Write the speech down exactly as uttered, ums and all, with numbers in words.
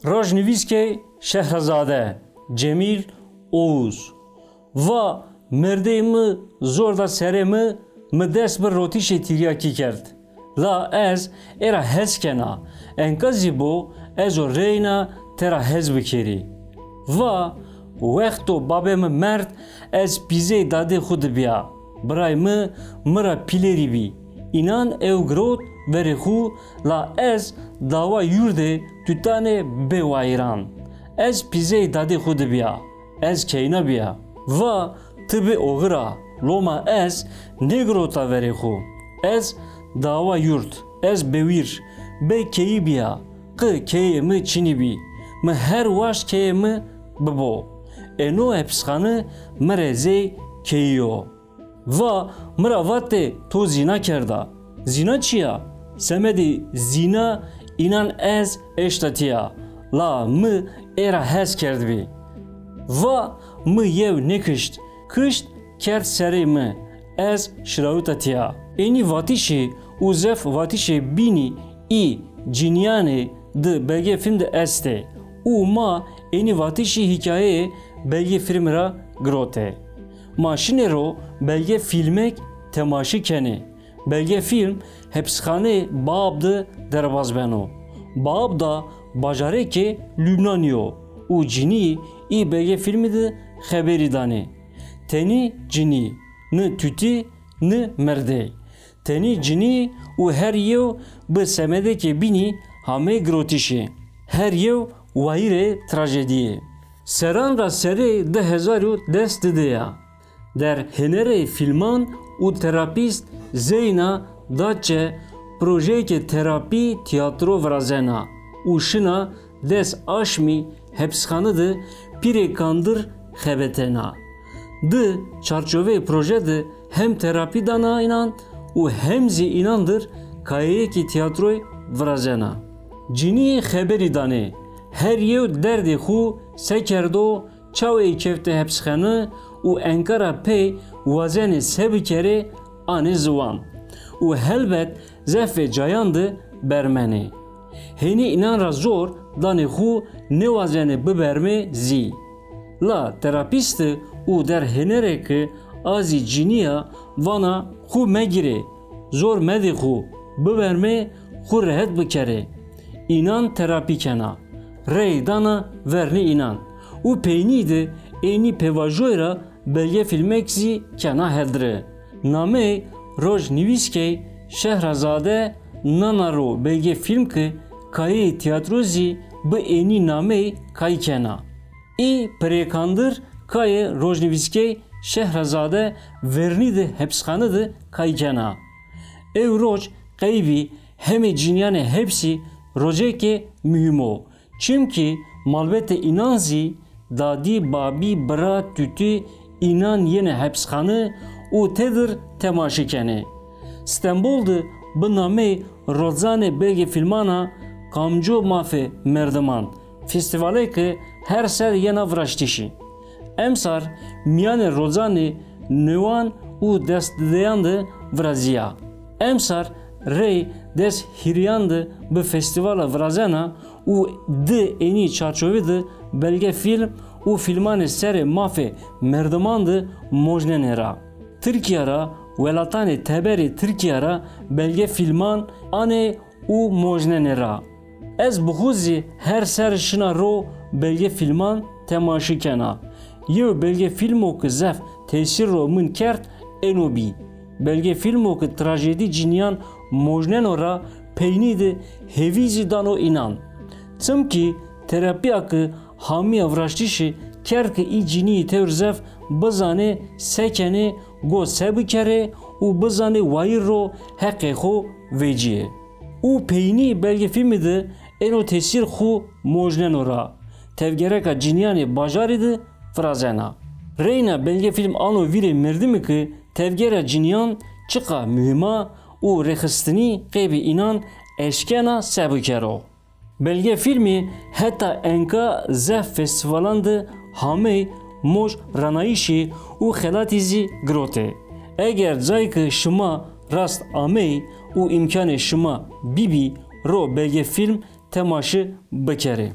Rojnivîskê Şehrezade, Cemîl Oğuz. Va merdê mi zor da serê mi, mi dest bi rotîşê tiryakî kerd. La ez ê ra hez kena, enka zî bo ez o reyna te ra hez bikerî. Va wexto babê mi merd, ez pîzeyê dadê xwe dibiya. Birayê mi mi ra pîlerî bî. Înan ew girot verê xwe, la ez dawa yurdê tutanê bê wayîran. Ez pîzeyê dadê xwe dibiya. Ez keyna biya. Va ti bê oxira, loma ez nêgirota verê xwe. Ez dawa yurt, ez bewîr, bê keyî biya. Qi keyê mi çinî bî. Mi her waşt keyê mi bibo. Êno hepisxane mi re zey keyî yo. Va mi ra vatê to zîna kerda. Zîna çi ya? Semedê zîna înan ez eşta tiya. La mi ê ra hez kerdbî. Va mi yew nêkişt. Kişt kerd serê mi. Ez şirawita tiya. Ênî vatişê û zef vatişê bînî î cinîyanê di belgefîlm de estê û ma ênî vatişî hîkayeyê belgefîlm ra girote. Ma şinê ro belgefîlmek temaşe kenê. Belgefîlm hepisxaneyê Baab de derbaz beno. Baab da bajarekê Lubnanî yo û cinî î belgefîlmî de xeberî danê. Tenî cinî, ni tutî, ni merdê. Tenî cinî û her yew bi semedekê bînî hameyê girotîşê. Her yew wayîrê trajediyê. Seran ra serê di hezar û des dide ya. Derhênerê fîlman û terapîst Zeyna Datçe projeyeke terapî tiyatro virazena û şina des aşmî hepisxane de pîrê kandir xebetena. Di çarçoveyê proje de hem terapî dana înan û hem zî înan dir kayeyekî tiyatroyê virazena. Cinîyê xeberî danê, her yew derdê xwe se kerdo, çawê kevte hepisxane û enkara pey wazenê se bikerê anê ziwan û helbet zefê cayan de bermenê. Hênî înan ra zor danê xwe nêwazenê bibermê zî. La terapîste û derhênereke a zî cinîya vana xwe megirê, zor medê xwe, bibermê xwe rehet bikerê. Înan terapî kena. Rey dana vernî înan. Û peynî de ênî pêvajoyê ra belgefîlmek zî kena hedre. Nameyê rojnivîskê Şehrazade nana ro belgefîlm ke kayeyê tiyatro zî bi ênî nameyê kay kena. Î pirêkandir kayê rojnivîskê Şehrazade vernî de hepisxane de kay kena. Ew roc qeybî hemê cinîyanê hepsî rocekê muhîm o. Çimkî malbetê înan zî dadî, babî, bira, tutî înan yêne hepisxane û têdir temaşe kenê. Stenbol de bi nameyê Rozanê belgefîlmana Kamco Mafê Merdiman festîvaleke her ser yena viraştişî. Emsar miyanê rozanê newan û destdideyan de viraziya. Emsar rey des hîriyan de bi festîvala virazena û di ênî çarçovê de belgefîlm û fîlmanê serê mafê merdiman de mojnenê ra. Tirkiya ra, welatanê teberê Tirkiya ra belgefîlman anê û mojnenê ra. Ez bi xwe zî her ser şina ro belgefîlman temaşe kena. Yew belgefîlmo ke zef tesîr ro min kerd, êno bî. Belgefîlmo ke trajedî cinîyan mojneno ra peynî de hêvî zî dano înan. Çimkî terapiya ke hamiya viraştişê kerd ke î cinîyê tewr zef bizanê se kenê, go se bikerê û bizanê wayîr ro heqê xwe veciyê. Û peynî belgefîlmî de êno tesîr xwe mojneno ra. Tevgereka cinîyanê bajarî de virazena. Reyna belgefîlm ano vîrê merdimî ke tevgera cinîyan çiqa muhîm a û rêxistinî qeybê înan eşkena se bikero. Belgefîlmî heta enka zef festîvalan de hamey moj ranayîşê û xelatî zî girotê. Eger cayê ke şima rast amey û îmkanê şima bîbî ro belgefîlm temaşe bikerê.